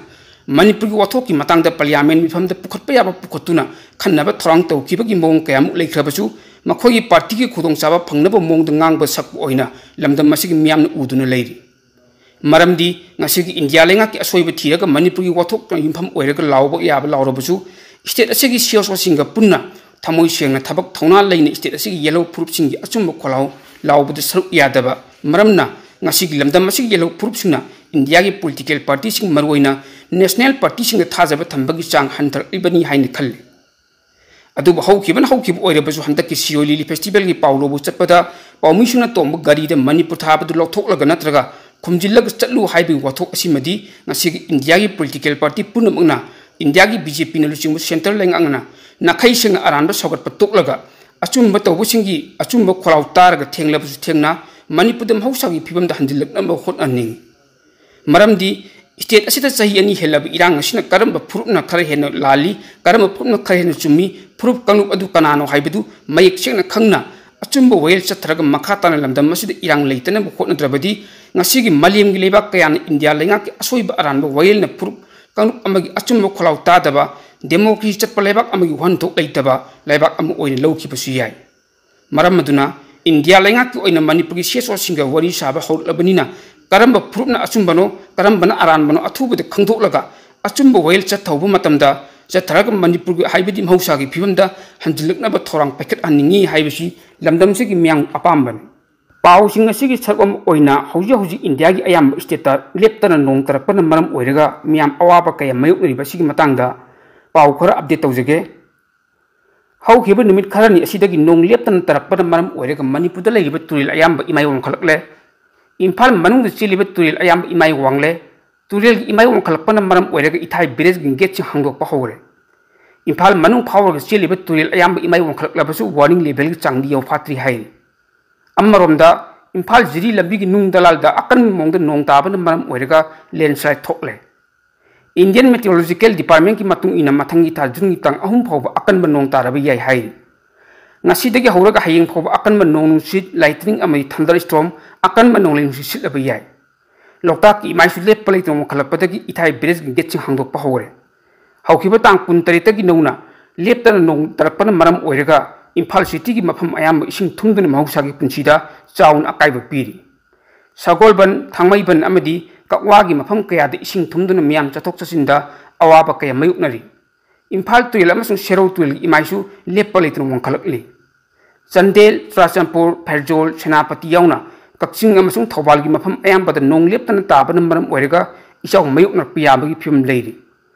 ꯃꯅꯤꯄꯨꯔꯒꯤ ꯋꯥꯊꯣꯛꯀꯤ ꯃꯇꯥꯡꯗ parliament ꯃꯤꯐꯝꯗ ꯄꯨꯈꯠꯄ ꯌꯥꯕ ꯄꯨꯈꯠꯇꯨꯅ ꯈꯟꯅꯕ ꯊꯧꯔꯥꯡ ꯇꯧꯈꯤꯕꯒꯤ ꯃꯑꯣꯡ ꯀꯌꯥꯃꯨꯛ ꯂꯩꯈ꯭ꯔꯕꯁꯨ, ꯃꯈꯣꯏꯒꯤ partyꯒꯤ ꯈꯨꯗꯣꯡꯆꯥꯕ ꯐꯪꯅꯕ ꯃꯑꯣꯡꯗ ꯉꯥꯡꯕ ꯁꯛꯄ ꯑꯣꯏꯅ ꯂꯝꯗꯝ ꯑꯁꯤꯒꯤ ꯃꯤꯌꯥꯝꯅ ꯎꯗꯨꯅ ꯂꯩꯔꯤ꯫ ꯃꯔꯝꯗꯤ ꯉꯁꯤꯒꯤ ꯏꯟꯗꯤꯌꯥ ꯂꯩꯉꯥꯛꯀꯤ ꯑꯁꯣꯏꯕ ꯊꯤꯔꯒ ꯃꯅꯤꯄꯨꯔꯒꯤ ꯋꯥꯊꯣꯛꯅ ꯌꯨꯝꯐꯝ ꯑꯣꯏꯔꯒ ꯂꯥꯎꯕ ꯌꯥꯕ ꯂꯥꯎꯔꯕꯁꯨ, state ꯑꯁꯤꯒꯤ C S Oꯁꯤꯡꯒ ꯄꯨꯟꯅ ꯊꯃꯣꯏ ꯁꯦꯡꯅ ꯊꯕꯛ ꯊꯧꯅꯥ ꯂꯩꯅ state ꯑꯁꯤꯒꯤ ꯌꯦꯜꯍꯧ ꯐꯨꯔꯨꯞꯁꯤꯡꯒꯤ ꯑꯆꯨꯝꯕ ꯈꯣꯜꯂꯥꯎ ꯂꯥꯎꯕꯗ ꯁꯔꯨꯛ ꯌꯥꯗꯕ ꯃꯔꯝꯅ, ꯉꯁꯤꯒꯤ ꯂꯝꯗꯝ ꯑꯁꯤꯒꯤ ꯌꯦꯜꯍꯧ ꯐꯨꯔꯨꯞꯁꯤꯡꯅ ꯏꯟꯗꯤꯌꯥꯒꯤ political partyꯁꯤꯡ, ꯃꯔꯨꯑꯣꯏꯅ national partyꯁꯤꯡꯗ ꯊꯥꯖꯕ ꯊꯝꯕꯒꯤ ꯆꯥꯡ ꯍꯟꯊꯔꯛꯂꯤꯕꯅꯤ ꯍꯥꯏꯅ ꯈꯜꯂꯤ꯫ ꯑꯗꯨꯕꯨ ꯍꯧꯈꯤꯕꯅ ꯍꯧꯈꯤꯕ ꯑꯣꯏꯔꯕꯁꯨ, ꯍꯟꯗꯛꯀꯤ ꯁꯤꯔꯣꯏ ꯂꯤꯂꯤ festivalꯒꯤ ꯄꯥꯎ ꯂꯧꯕ ꯆꯠꯄꯗ ꯄꯥꯎꯃꯤꯁꯤꯡꯅ ꯇꯣꯡꯕ ꯒꯥꯔꯤꯗ ꯃꯅꯤꯄꯨꯔ ꯊꯥꯕꯗꯨ ꯂꯧꯊꯣꯛꯂꯒ ꯅꯠꯇ꯭ꯔꯒ ꯈꯨꯝꯖꯤꯜꯂꯒ ꯆꯠꯂꯨ ꯍꯥꯏꯕꯒꯤ ꯋꯥꯊꯣꯛ ꯑꯁꯤꯃꯗꯤ ꯉꯁꯤꯒꯤ ꯏꯟꯗꯤꯌꯥꯒꯤ political party ꯄꯨꯝꯅꯃꯛꯅ, ꯏꯟꯗꯤꯌꯥꯒꯤ BJPꯅ ꯂꯨꯆꯤꯡꯕ centre ꯂꯩꯉꯥꯛꯅ ꯅꯥꯈꯩ ꯁꯦꯡꯅ ꯑꯔꯥꯟꯕ ꯁꯧꯒꯠꯄ ꯇꯣꯛꯂꯒ, ꯑꯆꯨꯝꯕ ꯇꯧꯕꯁꯤꯡꯒꯤ ꯑꯆꯨꯝꯕ ꯈꯣꯜꯂꯥꯎ ꯇꯥꯔꯒ ꯊꯦꯡꯂꯕꯁꯨ ꯊꯦꯡꯅ ꯃꯅꯤꯄꯨꯔꯗ ꯃꯍꯧꯁꯥꯒꯤ ꯐꯤꯕꯝꯗ ꯍꯟꯖꯤꯜꯂꯛꯅꯕ ꯍꯣꯠꯅꯍꯟꯅꯤꯡꯏ꯫ ꯃꯔꯝꯗꯤ state ꯑꯁꯤꯗ ꯆꯍꯤ ꯑꯅꯤ ꯍꯦꯜꯂꯕ ꯏꯔꯥꯡ ꯑꯁꯤꯅ ꯀꯔꯝꯕ ꯐꯨꯔꯨꯞꯅ ꯈꯔ ꯍꯦꯟꯅ ꯂꯥꯜꯂꯤ, ꯀꯔꯝꯕ ꯐꯨꯔꯨꯞꯅ ꯈꯔ ꯍꯦꯟꯅ ꯆꯨꯝꯃꯤ, ꯐꯨꯔꯨꯞ ꯀꯥꯡꯂꯨꯞ ꯑꯗꯨ ꯀꯅꯥꯅꯣ ꯍꯥꯏꯕꯗꯨ ꯃꯌꯦꯛ ꯁꯦꯡꯅ ꯈꯪꯅ, ꯑꯆꯨꯝꯕ ꯋꯥꯌꯦꯜ ꯆꯠꯊꯔꯒ ꯃꯈꯥ ꯇꯥꯅ ꯂꯝꯗꯝ ꯑꯁꯤꯗ ꯏꯔꯥꯡ ꯂꯩꯇꯅꯕ ꯍꯣꯠꯅꯗ꯭ꯔꯕꯗꯤ, ꯉꯁꯤꯒꯤ ꯃꯥꯂꯦꯝꯒꯤ ꯂꯩꯕꯥꯛ ꯀꯌꯥꯅ ꯏꯟꯗꯤꯌꯥ ꯂꯩꯉꯥꯛꯀꯤ ꯑꯁꯣꯏꯕ ꯑꯔꯥꯟꯕ ꯋꯥꯌꯦꯜꯅ ꯐꯨꯔꯨꯞ ꯀꯥꯡꯂꯨꯞ ꯑꯃꯒꯤ ꯑꯆꯨꯝꯕ ꯈꯣꯜꯂꯥꯎ ꯇꯥꯗꯕ, democracy ꯆꯠꯄ ꯂꯩꯕꯥꯛ ꯑꯃꯒꯤ ꯋꯥꯍꯟꯊꯣꯛ ꯂꯩꯇꯕ ꯂꯩꯕꯥꯛ ꯑꯃ ꯑꯣꯏꯅ ꯂꯧꯈꯤꯕꯁꯨ ꯌꯥꯏ꯫ ꯃꯔꯝ ꯑꯗꯨꯅ ꯏꯟꯗꯤꯌꯥ ꯂꯩꯉꯥꯛꯀꯤ ꯑꯣꯏꯅ ꯃꯅꯤꯄꯨꯔꯒꯤ C S Oꯁꯤꯡꯒ ꯋꯥꯔꯤ ꯁꯥꯕ ꯍꯧꯔꯛꯂꯕꯅꯤꯅ, ꯀꯔꯝꯕ ꯐꯨꯔꯨꯞꯅ ꯑꯆꯨꯝꯕꯅꯣ, ꯀꯔꯝꯕꯅ ꯑꯔꯥꯟꯕꯅꯣ ꯑꯊꯨꯕꯗ ꯈꯪꯗꯣꯛꯂꯒ, ꯑꯆꯨꯝꯕ ꯋꯥꯌꯦꯜ ꯆꯠꯊꯍꯧꯕ ꯃꯇꯝꯗ, ꯆꯠꯊꯔꯒ ꯃꯅꯤꯄꯨꯔꯒꯤ ꯍꯥꯏꯕꯗꯤ ꯃꯍꯧꯁꯥꯒꯤ ꯐꯤꯕꯝꯗ ꯍꯟꯖꯤꯜꯂꯛꯅꯕ ꯊꯧꯔꯥꯡ ꯄꯥꯏꯈꯠꯍꯟꯅꯤꯡꯏ ꯍꯥꯏꯕꯁꯤ ꯂꯝꯗꯝꯁꯤꯒꯤ ꯃꯤꯌꯥꯝ ꯑꯄꯥꯝꯕꯅꯤ꯫ ꯄꯥꯎꯁꯤꯡ ꯑꯁꯤꯒꯤ ꯁꯔꯨꯛ ꯑꯃ ꯑꯣꯏꯅ ꯍꯧꯖꯤꯛ ꯍꯧꯖꯤꯛ ꯏꯟꯗꯤꯌꯥꯒꯤ ꯑꯌꯥꯝꯕ stateꯇ ꯂꯦꯞꯇꯅ ꯅꯣꯡ ꯇꯥꯔꯛꯄꯅ ꯃꯔꯝ ꯑꯣꯏꯔꯒ ꯃꯤꯌꯥꯝ ꯑꯋꯥꯕ ꯀꯌꯥ ꯃꯥꯌꯣꯛꯅꯔꯤꯕ ꯑꯁꯤꯒꯤ ꯃꯇꯥꯡꯗ ꯄꯥꯎ ꯈꯔ update ꯇꯧꯖꯒꯦ꯫ ꯍꯧꯈꯤꯕ ꯅꯨꯃꯤꯠ ꯈꯔꯅꯤ ꯑꯁꯤꯗꯒꯤ ꯅꯣꯡ ꯂꯦꯞꯇꯅ ꯇꯥꯔꯛꯄꯅ ꯃꯔꯝ ꯑꯣꯏꯔꯒ ꯃꯅꯤꯄꯨꯔꯗ ꯂꯩꯔꯤꯕ ꯇꯨꯔꯦꯜ ꯑꯌꯥꯝꯕ ꯏꯃꯥꯏ ꯋꯥꯡꯈꯠꯂꯛꯂꯦ꯫ ꯏꯝꯐꯥꯜ ꯃꯅꯨꯡꯗ ꯆꯦꯜꯂꯤꯕ ꯇꯨꯔꯦꯜ ꯑꯌꯥꯝꯕ ꯏꯃꯥꯏ ꯋꯥꯡꯂꯦ꯫ ꯇꯨꯔꯦꯜꯒꯤ ꯏꯃꯥꯏ ꯋꯥꯡꯈꯠꯂꯛꯄꯅ ꯃꯔꯝ ꯑꯣꯏꯔꯒ ꯏꯊꯥꯏ ꯕꯦꯔꯦꯖꯀꯤ ꯒꯦꯠꯁꯤꯡ ꯍꯥꯡꯗꯣꯛꯄ ꯍꯧꯔꯦ꯫ ꯏꯝꯐꯥꯜ ꯃꯅꯨꯡ ꯐꯥꯎꯔꯒ ꯆꯦꯜꯂꯤꯕ ꯇꯨꯔꯦꯜ ꯑꯌꯥꯝꯕ ꯏꯃꯥꯏ ꯋꯥꯡꯈꯠꯂꯛꯂꯕꯁꯨ ꯋꯥꯔꯅꯤꯡ ꯂꯦꯚꯦꯜꯒꯤ ꯆꯥꯡꯗꯤ ꯌꯧꯐꯥꯠꯇ꯭ꯔꯤ ꯍꯥꯏꯔꯤ꯫ ꯑꯃꯔꯣꯝꯗ, ꯏꯝꯐꯥꯜ ꯖꯤꯔꯤ ꯂꯝꯕꯤꯒꯤ ꯅꯨꯡ ꯗꯂꯥꯜꯗ ꯑꯀꯟꯕ ꯃꯑꯣꯡꯗ ꯅꯣꯡ ꯇꯥꯕꯅ ꯃꯔꯝ ꯑꯣꯏꯔꯒ ꯂꯦꯟꯁ꯭ꯂꯥꯏꯗ ꯊꯣꯛꯂꯦ꯫ ꯏꯟꯗꯤꯌꯟ ꯃꯦꯇꯤꯑꯣꯔꯣꯂꯣꯖꯤꯀꯦꯜ ꯗꯤꯄꯥꯔꯠꯃꯦꯟꯠꯀꯤ ꯃꯇꯨꯡ ꯏꯟꯅ ꯃꯊꯪꯒꯤ ꯊꯥ ꯖꯨꯟꯒꯤ ꯇꯥꯡ ꯑꯍꯨꯝ ꯐꯥꯎꯕ ꯑꯀꯟꯕ ꯅꯣꯡ ꯇꯥꯔꯕ ꯌꯥꯏ ꯍꯥꯏꯔꯤ꯫ ꯉꯁꯤꯗꯒꯤ ꯍꯧꯔꯒ ꯍꯌꯦꯡ ꯐꯥꯎꯕ ꯑꯀꯟꯕ ꯅꯣꯡ ꯅꯨꯡꯁꯤꯠ, ꯂꯥꯏꯇꯅꯤꯡ ꯑꯃꯗꯤ ꯊꯟꯗꯔ ꯁ꯭ꯇꯣꯔꯝ, ꯑꯀꯟꯕ ꯅꯣꯡꯂꯩ ꯅꯨꯡꯁꯤꯠ ꯁꯤꯠꯂꯕ ꯌꯥꯏ꯫ ꯂꯣꯛꯇꯥꯛꯀꯤ ꯏꯃꯥꯏꯁꯨ ꯂꯦꯞꯄ ꯂꯩꯇꯅ ꯋꯥꯡꯈꯠꯂꯛꯄꯗꯒꯤ ꯏꯊꯥꯏ ꯕꯦꯔꯦꯖꯀꯤ ꯒꯦꯠꯁꯤꯡ ꯍꯥꯡꯗꯣꯛꯄ ꯍꯧꯔꯦ꯫ ꯍꯧꯈꯤꯕ ꯇꯥꯡ ꯀꯨꯟꯇꯔꯦꯠꯇꯒꯤ ꯅꯧꯅ ꯂꯦꯞꯇꯅ ꯅꯣꯡ ꯇꯥꯔꯛꯄꯅ ꯃꯔꯝ ꯑꯣꯏꯔꯒ ꯏꯝꯐꯥꯜ ꯁꯤꯇꯤꯒꯤ ꯃꯐꯝ ꯑꯌꯥꯝꯕ ꯏꯁꯤꯡ ꯊꯨꯝꯗꯨꯅ ꯃꯍꯧꯁꯥꯒꯤ ꯄꯨꯟꯁꯤꯗ ꯆꯥꯎꯅ ꯑꯀꯥꯏꯕ ꯄꯤꯔꯤ꯫ ꯁꯒꯣꯜꯕꯟ, ꯊꯥꯡꯃꯩꯕꯟ ꯑꯃꯗꯤ ꯀꯛꯋꯥꯒꯤ ꯃꯐꯝ ꯀꯌꯥꯗ ꯏꯁꯤꯡ ꯊꯨꯝꯗꯨꯅ ꯃꯤꯌꯥꯝ ꯆꯠꯊꯣꯛ ꯆꯠꯁꯤꯟꯗ ꯑꯋꯥꯕ ꯀꯌꯥ ꯃꯥꯌꯣꯛꯅꯔꯤ꯫ ꯏꯝꯐꯥꯜ ꯇꯨꯔꯦꯜ ꯑꯃꯁꯨꯡ ꯁꯦꯔꯧ ꯇꯨꯔꯦꯜꯒꯤ ꯏꯃꯥꯏꯁꯨ ꯂꯦꯞꯄ ꯂꯩꯇꯅ ꯋꯥꯡꯈꯠꯂꯛꯂꯤ꯫ ꯆꯥꯟꯗꯦꯜ, ꯆꯨꯔꯥꯆꯥꯟꯄꯨꯔ, ꯐꯦꯔꯖꯣꯜ, ꯁꯦꯅꯥꯄꯇꯤ ꯌꯥꯎꯅ ꯀꯛꯆꯤꯡ ꯑꯃꯁꯨꯡ ꯊꯧꯕꯥꯜꯒꯤ ꯃꯐꯝ ꯑꯌꯥꯝꯕꯗ ꯅꯣꯡ ꯂꯦꯞꯇꯅ ꯇꯥꯕꯅ ꯃꯔꯝ ꯑꯣꯏꯔꯒ ꯏꯆꯥꯎ ꯃꯥꯌꯣꯛꯅꯔꯛꯄ ꯌꯥꯕꯒꯤ ꯐꯤꯕꯝ ꯂꯩꯔꯤ꯫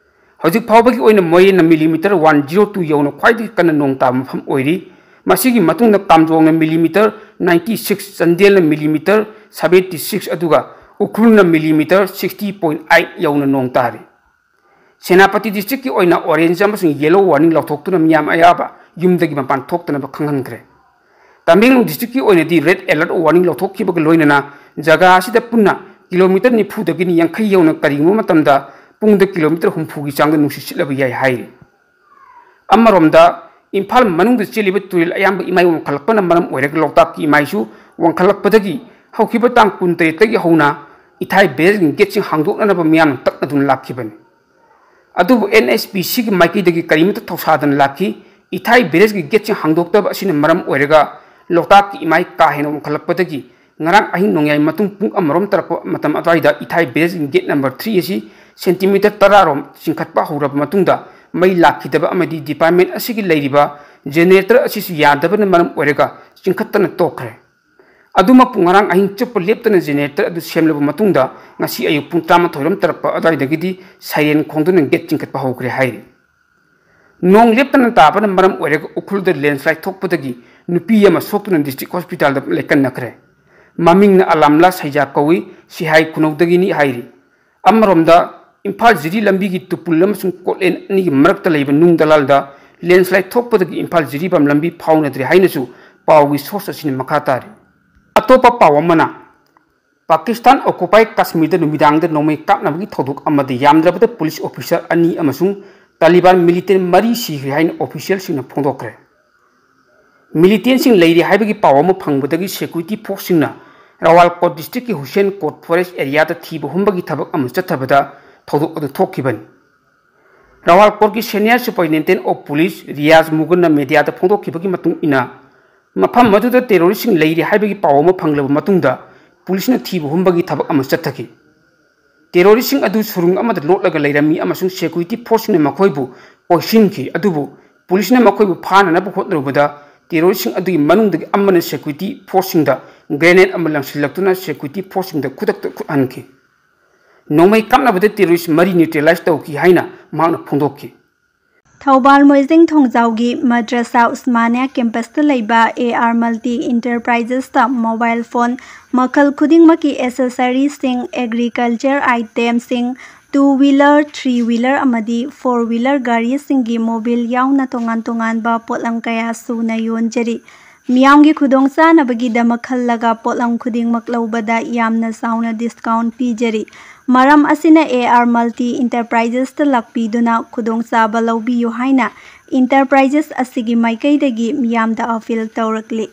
ꯍꯧꯖꯤꯛ ꯐꯥꯎꯕꯒꯤ ꯑꯣꯏꯅ ꯃꯣꯔꯦꯅ ꯃꯤꯂꯤꯃꯤꯇꯔ ꯋꯥꯟ ꯖꯤꯔꯣ ꯇꯨ ꯌꯧꯅ ꯈ꯭ꯋꯥꯏꯗꯒꯤ ꯀꯟꯅ ꯅꯣꯡ ꯇꯥꯕ ꯃꯐꯝ ꯑꯣꯏꯔꯤ꯫ ꯃꯁꯤꯒꯤ ꯃꯇꯨꯡꯗ ꯀꯥꯝꯖꯣꯡꯅ ꯃꯤꯂꯤꯃꯤꯇꯔ ꯅꯥꯏꯟꯇꯤ ꯁꯤꯛꯁ, ꯆꯥꯟꯗꯦꯜꯅ ꯃꯤꯂꯤꯃꯤꯇꯔ ꯁꯕꯦꯟꯇꯤ ꯁꯤꯛꯁ, ꯑꯗꯨꯒ ꯎꯈ꯭ꯔꯨꯜꯅ ꯃꯤꯂꯤꯃꯤꯇꯔ ꯁꯤꯛꯁꯇꯤ ꯄꯣꯏꯟꯠ ꯑꯩꯠ ꯌꯧꯅ ꯅꯣꯡ ꯇꯥꯔꯤ꯫ ꯁꯦꯅꯥꯄꯇꯤ ꯗꯤꯁꯇ꯭ꯔꯤꯛꯀꯤ ꯑꯣꯏꯅ ꯑꯣꯔꯦꯟꯖ ꯑꯃꯁꯨꯡ ꯌꯦꯂꯣ ꯋꯥꯔꯅꯤꯡ ꯂꯥꯎꯊꯣꯛꯇꯨꯅ ꯃꯤꯌꯥꯝ ꯑꯌꯥꯕ ꯌꯨꯝꯗꯒꯤ ꯃꯄꯥꯟ ꯊꯣꯛꯇꯅꯕ ꯈꯪꯍꯟꯈ꯭ꯔꯦ꯫ ꯇꯃꯦꯡꯂꯣꯡ ꯗꯤꯁꯇ꯭ꯔꯤꯛꯀꯤ ꯑꯣꯏꯅꯗꯤ ꯔꯦꯗ ꯑꯦꯂꯔꯠ ꯋꯥꯔꯅꯤꯡ ꯂꯧꯊꯣꯛꯈꯤꯕꯒ ꯂꯣꯏꯅꯅ ꯖꯒꯥ ꯑꯁꯤꯗ ꯄꯨꯟꯅ ꯀꯤꯂꯣꯃꯤꯇꯔ ꯅꯤꯐꯨꯗꯒꯤꯅ ꯌꯥꯡꯈꯩ ꯌꯧꯅ ꯀꯔꯤꯒꯨꯝꯕ ꯃꯇꯝꯗ ꯄꯨꯡꯗ ꯀꯤꯂꯣꯃꯤꯇꯔ ꯍꯨꯝꯐꯨꯒꯤ ꯆꯥꯡꯗ ꯅꯨꯡꯁꯤꯠ ꯁꯤꯠꯂꯕ ꯌꯥꯏ ꯍꯥꯏꯔꯤ꯫ ꯑꯃꯔꯣꯝꯗ, ꯏꯝꯐꯥꯜ ꯃꯅꯨꯡꯗ ꯆꯦꯜꯂꯤꯕ ꯇꯨꯔꯦꯜ ꯑꯌꯥꯝꯕ ꯏꯃꯥꯏ ꯋꯥꯡꯈꯠꯂꯛꯄꯅ ꯃꯔꯝ ꯑꯣꯏꯔꯒ ꯂꯣꯛꯇꯥꯛꯀꯤ ꯏꯃꯥꯏꯁꯨ ꯋꯥꯡꯈꯠꯂꯛꯄꯗꯒꯤ ꯍꯧꯈꯤꯕ ꯇꯥꯡ ꯀꯨꯟꯇꯔꯦꯠꯇꯒꯤ ꯍꯧꯅ ꯏꯊꯥꯏ ꯕꯦꯔꯦꯖꯀꯤ ꯒꯦꯠꯁꯤꯡ ꯍꯥꯡꯗꯣꯛꯅꯅꯕ ꯃꯤꯌꯥꯝꯅ ꯇꯛꯅꯗꯨꯅ ꯂꯥꯛꯈꯤꯕꯅꯤ꯫ ꯑꯗꯨꯕꯨ ꯑꯦꯟ ꯑꯦꯁ ꯄꯤ ꯁꯤꯒꯤ ꯃꯥꯏꯀꯩꯗꯒꯤ ꯀꯔꯤꯃꯠꯇ ꯊꯧꯁꯥꯗꯅ ꯂꯥꯛꯈꯤ꯫ ꯏꯊꯥꯏ ꯕꯦꯔꯦꯖꯀꯤ ꯒꯦꯠꯁꯤꯡ ꯍꯥꯡꯗꯣꯛꯇꯕ ꯑꯁꯤꯅ ꯃꯔꯝ ꯑꯣꯏꯔꯒ ꯂꯣꯛꯇꯥꯛꯀꯤ ꯏꯃꯥꯏ ꯀꯥ ꯍꯦꯟꯅ ꯋꯥꯡꯈꯠꯂꯛꯄꯗꯒꯤ ꯉꯔꯥꯡ ꯑꯍꯤꯡ ꯅꯣꯡꯌꯥꯏ ꯃꯇꯨꯡ ꯄꯨꯡ ꯑꯃꯔꯣꯝ ꯇꯥꯔꯛꯄ ꯃꯇꯝ ꯑꯗꯨꯋꯥꯏꯗ ꯏꯊꯥꯏ ꯕꯦꯔꯦꯖꯀꯤ ꯒꯦꯠ ꯅꯝꯕꯔ ꯊ꯭ꯔꯤ ꯑꯁꯤ ꯁꯦꯟꯇꯤꯃꯤꯇꯔ ꯇꯔꯥꯔꯣꯝ ꯆꯤꯡꯈꯠꯄ ꯍꯧꯔꯕ ꯃꯇꯨꯡꯗ ꯃꯩ ꯂꯥꯛꯈꯤꯗꯕ ꯑꯃꯗꯤ ꯗꯤꯄꯥꯔꯠꯃꯦꯟ ꯑꯁꯤꯒꯤ ꯂꯩꯔꯤꯕ ꯖꯦꯅꯦꯔꯦꯇꯔ ꯑꯁꯤꯁꯨ ꯌꯥꯗꯕꯅ ꯃꯔꯝ ꯑꯣꯏꯔꯒ ꯆꯤꯡꯈꯠꯇꯅ ꯇꯣꯛꯈ꯭ꯔꯦ꯫ ꯑꯗꯨꯃꯛꯄꯨ ꯉꯔꯥꯡ ꯑꯍꯤꯡ ꯆꯨꯞꯄ ꯂꯦꯞꯇꯅ ꯖꯦꯅꯦꯔꯦꯇꯔ ꯑꯗꯨ ꯁꯦꯝꯂꯕ ꯃꯇꯨꯡꯗ ꯉꯁꯤ ꯑꯌꯨꯛ ꯄꯨꯡ ꯇꯔꯥꯃꯥꯊꯣꯏꯔꯣꯝ ꯇꯥꯔꯛꯄ ꯑꯗꯨꯋꯥꯏꯗꯒꯤꯗꯤ ꯁꯥꯏꯔꯦꯟ ꯈꯣꯡꯗꯨꯅ ꯒꯦꯠ ꯆꯤꯡꯈꯠꯄ ꯍꯧꯈ꯭ꯔꯦ ꯍꯥꯏꯔꯤ꯫ ꯅꯣꯡ ꯂꯦꯞꯇꯅ ꯇꯥꯕꯅ ꯃꯔꯝ ꯑꯣꯏꯔꯒ ꯎꯈ꯭ꯔꯨꯜꯗ ꯂꯦꯟꯁ꯭ꯂꯥꯏꯗ ꯊꯣꯛꯄꯗꯒꯤ ꯅꯨꯄꯤ ꯑꯃ ꯁꯣꯛꯇꯨꯅ ꯗꯤꯁꯇ꯭ꯔꯤꯛ ꯍꯣꯁꯄꯤꯇꯥꯜꯗ ꯂꯩꯀꯟꯅꯈ꯭ꯔꯦ꯫ ꯃꯃꯤꯡꯅ ꯑꯂꯥꯝꯂꯥ ꯁꯩꯖꯥ ꯀꯧꯏ, ꯁꯤꯍꯥꯏ ꯈꯨꯅꯧꯗꯒꯤꯅꯤ ꯍꯥꯏꯔꯤ꯫ ꯑꯃꯔꯣꯝꯗ, ꯏꯝꯐꯥꯜ ꯖꯤꯔꯤ ꯂꯝꯕꯤꯒꯤ ꯇꯨꯄꯨꯜ ꯑꯃꯁꯨꯡ ꯀꯣꯠꯂꯦꯟ ꯑꯅꯤꯒꯤ ꯃꯔꯛꯇ ꯂꯩꯕ ꯅꯨꯡ ꯗꯂꯥꯜꯗ ꯂꯦꯟꯁ꯭ꯂꯥꯏꯗ ꯊꯣꯛꯄꯗꯒꯤ ꯏꯝꯐꯥꯜ ꯖꯤꯔꯤꯕꯥꯝ ꯂꯝꯕꯤ ꯐꯥꯎꯅꯗ꯭ꯔꯦ ꯍꯥꯏꯅꯁꯨ ꯄꯥꯎꯒꯤ ꯁꯣꯔꯁ ꯑꯁꯤꯅ ꯃꯈꯥ ꯇꯥꯔꯤ꯫ ꯑꯇꯣꯞꯄ ꯄꯥꯎ ꯑꯃꯅ, ꯄꯥꯀꯤꯁꯇꯥꯟ ꯑꯣꯀꯨꯄꯥꯏ ꯀꯥꯁꯃꯤꯔꯗ ꯅꯨꯃꯤꯗꯥꯡꯗ ꯅꯣꯡꯃꯩ ꯀꯥꯞꯅꯕꯒꯤ ꯊꯧꯗꯣꯛ ꯑꯃꯗ ꯌꯥꯝꯗ꯭ꯔꯕꯗ ꯄꯨꯂꯤꯁ ꯑꯣꯐꯤꯁꯥꯔ ꯑꯅꯤ ꯑꯃꯁꯨꯡ ꯇꯥꯂꯤꯕꯥꯟ ꯃꯤꯂꯤꯇꯦꯟ ꯃꯔꯤ ꯁꯤꯈ꯭ꯔꯦ ꯍꯥꯏꯅ ꯑꯣꯐꯤꯁꯤꯌꯦꯜꯁꯤꯡꯅ ꯐꯣꯡꯗꯣꯛꯈ꯭ꯔꯦ꯫ ꯃꯤꯂꯤꯇꯦꯟꯁꯤꯡ ꯂꯩꯔꯤ ꯍꯥꯏꯕꯒꯤ ꯄꯥꯎ ꯑꯃ ꯐꯪꯕꯗꯒꯤ ꯁꯦꯀ꯭ꯌꯨꯔꯤꯇꯤ ꯐꯣꯔꯁꯁꯤꯡꯅ ꯔꯋꯥꯜꯀꯣꯠ ꯗꯤꯁꯇ꯭ꯔꯤꯛꯀꯤ ꯍꯨꯁꯦꯟ ꯀꯣꯠ ꯐꯣꯔꯦꯁ꯭ꯠ ꯑꯦꯔꯤꯌꯥꯗ ꯊꯤꯕ ꯍꯨꯝꯕꯒꯤ ꯊꯕꯛ ꯑꯃ ꯆꯠꯊꯕꯗ ꯊꯧꯗꯣꯛ ꯑꯗꯨ ꯊꯣꯛꯈꯤꯕꯅꯤ꯫ ꯔꯋꯥꯜꯀꯣꯠꯀꯤ senior superintendent of police Riyaz ꯃꯨꯒꯜꯅ ꯃꯦꯗꯤꯌꯥꯗ ꯐꯣꯡꯗꯣꯛꯈꯤꯕꯒꯤ ꯃꯇꯨꯡ ꯏꯟꯅ, ꯃꯐꯝ ꯑꯗꯨꯗ ꯇꯦꯔꯣꯔꯤꯁ꯭ꯠꯁꯤꯡ ꯂꯩꯔꯤ ꯍꯥꯏꯕꯒꯤ ꯄꯥꯎ ꯑꯃ ꯐꯪꯂꯕ ꯃꯇꯨꯡꯗ ꯄꯨꯂꯤꯁꯅ ꯊꯤꯕ ꯍꯨꯝꯕꯒꯤ ꯊꯕꯛ ꯑꯃ ꯆꯠꯊꯈꯤ꯫ ꯇꯦꯔꯣꯔꯤꯁ꯭ꯠꯁꯤꯡ ꯑꯗꯨ ꯁꯨꯔꯨꯡ ꯑꯃꯗ ꯂꯣꯠꯂꯒ ꯂꯩꯔꯝꯃꯤ ꯑꯃꯁꯨꯡ ꯁꯦꯀ꯭ꯌꯨꯔꯤꯇꯤ ꯐꯣꯔꯁꯁꯤꯡꯅ ꯃꯈꯣꯏꯕꯨ ꯀꯣꯏꯁꯤꯟꯈꯤ, ꯑꯗꯨꯕꯨ ꯄꯨꯂꯤꯁꯅ ꯃꯈꯣꯏꯕꯨ ꯐꯥꯅꯅꯕ ꯍꯣꯠꯅꯔꯨꯕꯗ ꯇꯦꯔꯣꯔꯤꯁ꯭ꯠꯁꯤꯡ ꯑꯗꯨꯒꯤ ꯃꯅꯨꯡꯗꯒꯤ ꯑꯃꯅ ꯁꯦꯀ꯭ꯌꯨꯔꯤꯇꯤ ꯐꯣꯔꯁꯁꯤꯡꯗ ꯒ꯭ꯔꯦꯅꯦꯗ ꯑꯃ ꯂꯪꯁꯤꯜꯂꯛꯇꯨꯅ ꯁꯦꯀ꯭ꯌꯨꯔꯤꯇꯤ ꯐꯣꯔꯁꯁꯤꯡꯗ ꯈꯨꯗꯛꯇ ꯈꯨꯠꯍꯟꯈꯤ꯫ ꯅꯣꯡꯃꯩ ꯀꯥꯞꯅꯕꯗ ꯇꯦꯔꯣꯔꯤꯁ꯭ꯠ ꯃꯔꯤ ꯅ꯭ꯌꯨꯇ꯭ꯔꯦꯂꯥꯏꯖ ꯇꯧꯈꯤ ꯍꯥꯏꯅ ꯃꯍꯥꯛꯅ ꯐꯣꯡꯗꯣꯛꯈꯤ꯫ ꯊꯧꯕꯥꯜ ꯃꯣꯏꯖꯤꯡ ꯊꯣꯡꯖꯥꯎꯒꯤ ꯃꯗ꯭ꯔꯁꯥ ꯎꯁꯃꯥꯅꯤꯌꯥ ꯀꯦꯝꯄꯁꯇ ꯂꯩꯕ ꯑꯦ ꯑꯥꯔ ꯃꯜꯇꯤ ꯏꯟꯇꯔꯄ꯭ꯔꯥꯏꯖꯦꯁꯇ ꯃꯣꯕꯥꯏꯜ ꯐꯣꯟ ꯃꯈꯜ ꯈꯨꯗꯤꯡꯃꯛꯀꯤ ꯑꯦꯁꯦꯁꯔꯤꯁꯤꯡ, ꯑꯦꯒ꯭ꯔꯤꯀꯜꯆꯔ ꯑꯥꯏꯇꯦꯝꯁꯤꯡ, ꯇꯨ ꯋꯤꯂꯔ, ꯊ꯭ꯔꯤ ꯋꯤꯂꯔ ꯑꯃꯗꯤ ꯐꯣꯔ ꯋꯤꯂꯔ ꯒꯥꯔꯤꯁꯤꯡꯒꯤ ꯃꯣꯕꯤꯜ ꯌꯥꯎꯅ ꯇꯣꯉꯥꯟ ꯇꯣꯉꯥꯟꯕ ꯄꯣꯠꯂꯝ ꯀꯌꯥ ꯁꯨꯅ ꯌꯣꯟꯖꯔꯤ꯫ ꯃꯤꯌꯥꯝꯒꯤ ꯈꯨꯗꯣꯡꯆꯥꯅꯕꯒꯤꯗꯃꯛ ꯈꯜꯂꯒ ꯄꯣꯠꯂꯝ ꯈꯨꯗꯤꯡꯃꯛ ꯂꯧꯕꯗ ꯌꯥꯝꯅ ꯆꯥꯎꯅ ꯗꯤꯁꯀꯥꯎꯟꯠ ꯄꯤꯖꯔꯤ꯫ ꯃꯔꯝ ꯑꯁꯤꯅ ꯑꯦ ꯑꯥꯔ ꯃꯜꯇꯤ ꯏꯟꯇꯔꯄ꯭ꯔꯥꯏꯖꯦꯁꯇ ꯂꯥꯛꯄꯤꯗꯨꯅ ꯈꯨꯗꯣꯡꯆꯥꯕ ꯂꯧꯕꯤꯌꯨ ꯍꯥꯏꯅ ꯏꯟꯇꯔꯄ꯭ꯔꯥꯏꯖꯦꯁ ꯑꯁꯤꯒꯤ ꯃꯥꯏꯀꯩꯗꯒꯤ ꯃꯤꯌꯥꯝꯗ ꯑꯄꯤꯜ ꯇꯧꯔꯛꯂꯤ꯫